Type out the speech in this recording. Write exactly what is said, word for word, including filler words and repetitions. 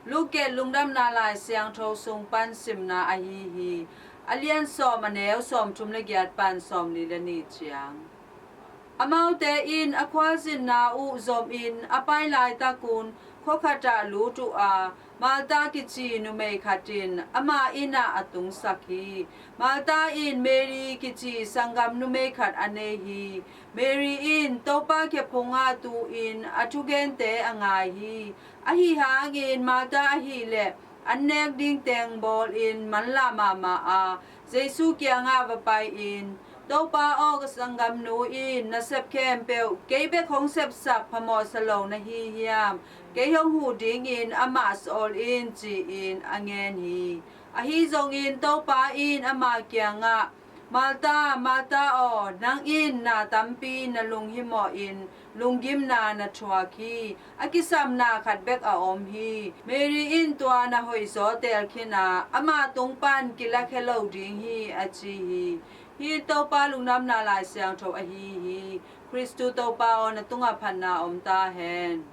Luke Lungdamna Lai Siangtho sung pan simna ahi hi. A lian sawm, a neu sawmthum le giat pan sawmli le nih ciang. Amaute in a khualzinna uh zomin a pai laitakun khua khatah lut uh a, Martha kici numei khat in ama innah a tungsak hi. Martha in Mary kici sanggam numei khat a nei hi. Mary in Topa khe phungah tu-in a thugente a ngai hi. Ahi hangin Martha ahileh an nek ding teng bawlin manlah mahmah a, Jesu kiangah va pai-in, Topa aw, ka sanggamnu in nasep khempeuh kei bek hong sepsak phamawhsa lo na hi hiam? Kei hong huh dingin amah sawl in, ci-in a ngen hi. Ahi zongin Topa in ama kiangah, Martha, Martha aw, nang in na tampi na lunghimawhin lunggimna na thuak hi. A kisapna khat bek a om hi. Mary in tua na hoihzaw teel khin a, ama tung pan kilakhia lo ding hi, a ci hi. Hih Topa Lungdamna Lai Siangtho ahi hi. Khristu Topa aw, na tungah phatna om ta hen.